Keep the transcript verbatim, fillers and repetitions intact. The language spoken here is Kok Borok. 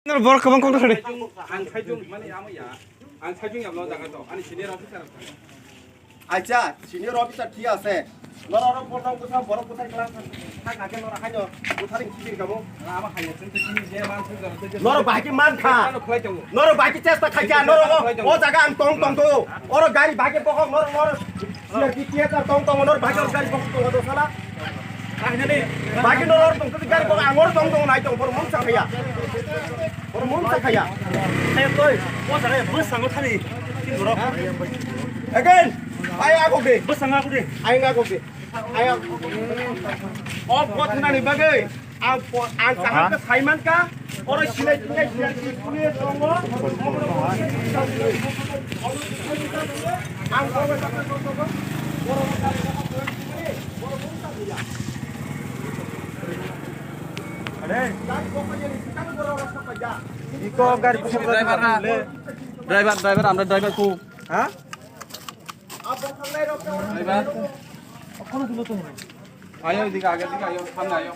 Nor borok kwbang kok thani. Ang saijung mani amo ya. Ang saijung ya lo jaga to. Ani senior officer. Acha, senior officer thik ase. Nor oro borok bwsa borok bwsa kla thang thang nake nor haino bwsa ring sibir kabo. Ama haino sing sing je man sing jaro. Nor bahai ki man kha. Ano khlai tongo. Nor bahai ki chesta khai kha. Nor o jaga ang tong tong to. Oro gari bahai ki bokok nor nor. Siya ki kiya ka tong tong nor bahai ki gari bokok tong to sala. Bagi noror tong, tong gari kok angor tong tong nai tong, boro mungsa khaya. Boro mungsa khaya. Hey, toi, o jaga bwskango thani, tin borok. Again, ai ako de. Bwskango ako de. Ai ako de. Ai ako. O pot na ni bagai. Ang po-, ang kaham ka saiman ka. Oro sinai sinai sinai sinai tongo. Ang Iko gari pusat driver na. Driver, driver, আমরা driver খুব। হ্যাঁ? Driver। আয়ো এদিকে, আগের দিকে আয়ো, সামনে আয়ো।